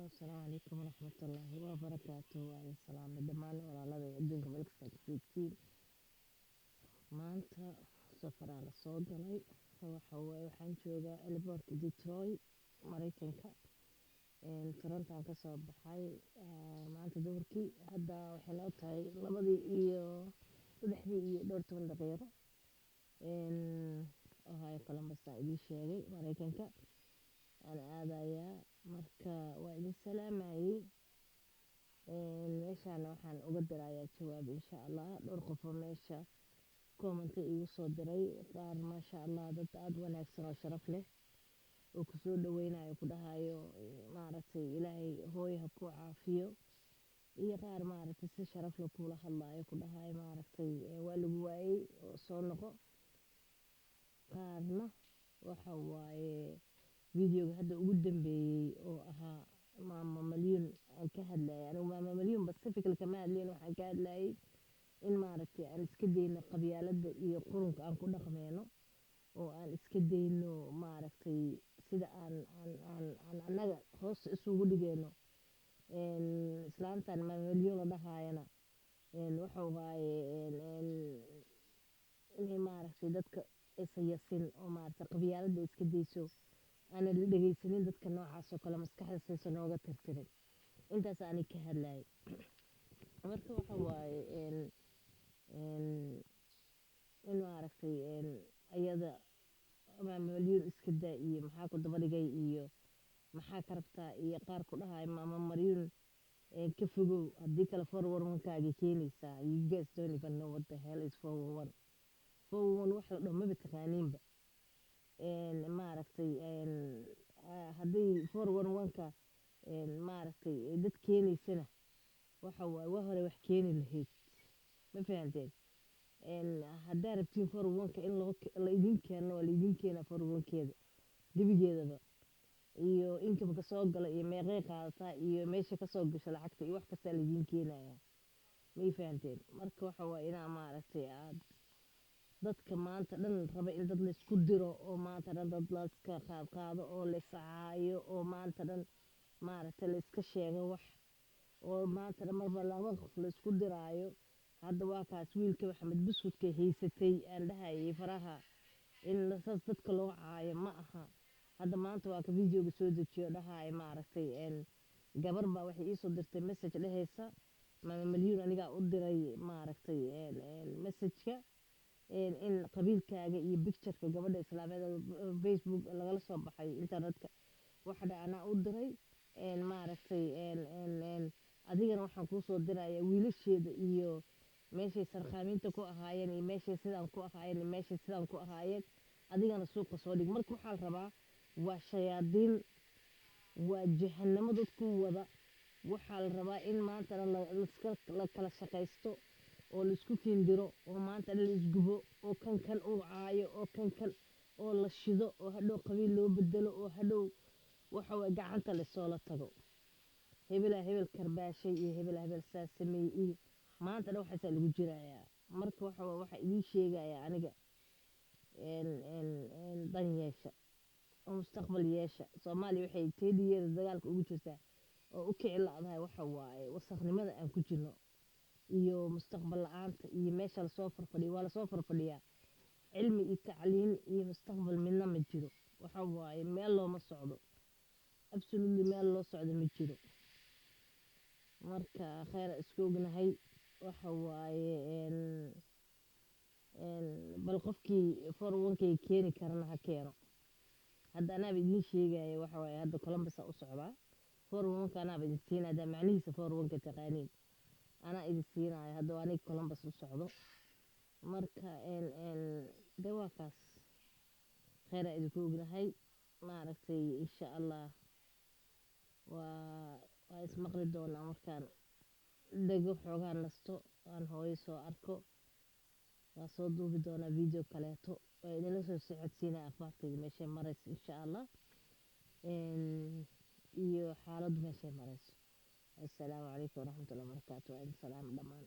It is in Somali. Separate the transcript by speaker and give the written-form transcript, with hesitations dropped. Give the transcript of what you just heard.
Speaker 1: Asalaamu calaykum waraxmatullaahi wabarakaatu. Waa idin salaamay dhammaan walaalada adduunka meel kasta aad joogtiin. Maanta safaraa la soo galay. Waxa waaye, waxaan joogaa airportka Detroit, Mareykanka. Toronto-aan kasoo baxay maanta duhurkii. Hadda waxay noo tahay labadii iyo saddexdii iyo dhowr toban daqiiqo. Ohio, Columbus aan idiin sheegay, Mareykanka aan aadayaa. Marka waa idin salaamayay. Meeshaan waxaan uga dirayaa jawaab, insha Allah, dhowr qof oo meesha comment iigu soo diray. Qaar, maasha Allah, dad aada wanaagsan oo sharaf leh oo kusoo dhaweynayo, ku dhahayo, maaragtay, "Ilaahay hooyo ha ku caafiyo," iyo qaar, maaragtay, si sharaf leh kuula hadlayo, ku dhahayo, maaragtay, "Waa lagu waayey oo soo noqo." Qaarna waxa waaye videoga hadda ugu dambeeyey oo ahaa Maama Malyuun aan ka hadlayay. Anigu Maama Malyuun specifically kama hadlayn. Waxaan ka hadlayay in, maaragtay, aan iska dayno qabyaaladda iyo qurunka aan ku dhaqmeyno, oo aan iska dayno, maaragtay, sida aan annaga hoos isugu dhigeyno. Islaantan Maama Malyuun la dhahaayana waxa waaye inay, maaragtay, dadka aysan yasin oo, maaragtay, qabyaaladda iska dayso, aanan la dhegeysanin dadka noocaas oo kale, maskaxda saysan nooga tirtirin. Intaas aanay ka hadlayay. Marka waxa waaye in, maaragtay, ayada Maama Malyuun iska daa iyo maxaa ku daba dhigay iyo maxaa ka rabtaa, iyo qaar ku dhahayo, "Maama Malyuun ka fogow, haddii kale 411-kaaga keenaysaa." You guys don't even know what the hell is 411. 411 wax la dhaho maba taqaaniinba. Maaragtay, haddii 411-ka, maaragtay, dad keenaysana, waxa waaye waa hore wax keeni lahayd. Ma fahanteen? Haddaa rabtiin 411-ka in loo la idin keeno, waa la idin keenaa 411-keeda gebigeedaba, iyo income-ka soo gala, iyo meeqay qaadataa, iyo meesha kasoo gasho lacagta, iyo wax kastaa la idin keenayaa. Ma fahanteen? Marka waxa waaye inaa, maaragtay, aad dadka maanta dhan raba in dad laysku diro, oo maanta dhan dad layska qaadqaado, oo layscaayo, oo maanta dhan, maaragtay, layska sheego wax, oo maanta dhan marba laba qof laysku diraayo. Hadda waa kaas wiilka Maxamed Buskudka haysatay aan dhahayay faraha in saas dadka loo caayo ma aha. Hadda maanta waa ka videoga soo dejiyo, dhahaayo, maaragtay, gabar baa waxay iisoo dirtay message dhehaysa, "Maama Malyuun anigaa u diray, maaragtay, messageka in qabiilkaaga iyo pictureka gabadha islaameed oo Facebook lagala soo baxay internetka waxa dha anaa u diray, maaragtay, adigana waxaan kuusoo diraya wiilasheeda iyo meeshay sarkhaamiinta ku ahaayeen, iyo meeshay sidaan ku ahaayeen, iyo meeshay sidaan ku ahaayeen, adigana suuqa soo dhig." Marka waxaa la rabaa waa shayaadiin, waa jahanamo dadku wada. Waxaa la rabaa in maantana laiska la kala shaqaysto, oo laisku kiindiro, oo maanta dhan la isgubo, oo kan kan uu caayo, oo kan kan oo la shido, oo hadhow qabiil loo bedelo, oo hadhow waxa waye gacanta lasoola tago, hebelaa hebel karbaashay iyo hebelaa hebel saa sameeyey, iyo maanta dhan waxaasaa lagu jirayaa. Marka waxa waye waxaa idiin sheegayaa aniga, dan yeesha oo mustaqbal yeesha. Soomaaliya waxay 10 years dagaalka ugu jirtaa oo u kici la'dahay waxa waaye wasakhnimada aan ku jirno iyo mustaqbal la'aanta iyo meesha lasoo farfadhiyo. Waa lasoo farfadhiyaa, cilmi iyo tacliin iyo mustaqbal midna ma jiro. Waxa waaye meel looma socdo, absolutely meel loo socdo ma jiro. Marka kheyr isku ognahay. Waxa waaye bal qofkii 401k keeni karana ha keeno. Hadda anaaba idiin sheegaya. Waxa waaye hadda Columbus u socdaa. 401k anaaba idin siinaya. Haddaa macnihiisa 401k taqaaniin, anaa idin siinaya. Hadda waa aniga Columbus u socdo. Marka de waa kaas, kheyraa idinku ognahay, maaragtay. Insha Allah waa ismaqli doonaa markaan dhego xoogaa nasto, aan hooyo soo arko. Waa soo duubi doonaa video kaleeto, waa idinla soo socodsiinaya akhbaartayda meeshay marayso, insha Allah, iyo xaaladdu meeshay marayso. Assalaamu calaykum waraxmatullahi wabarakaatu. Waa idin salaam dhammaan.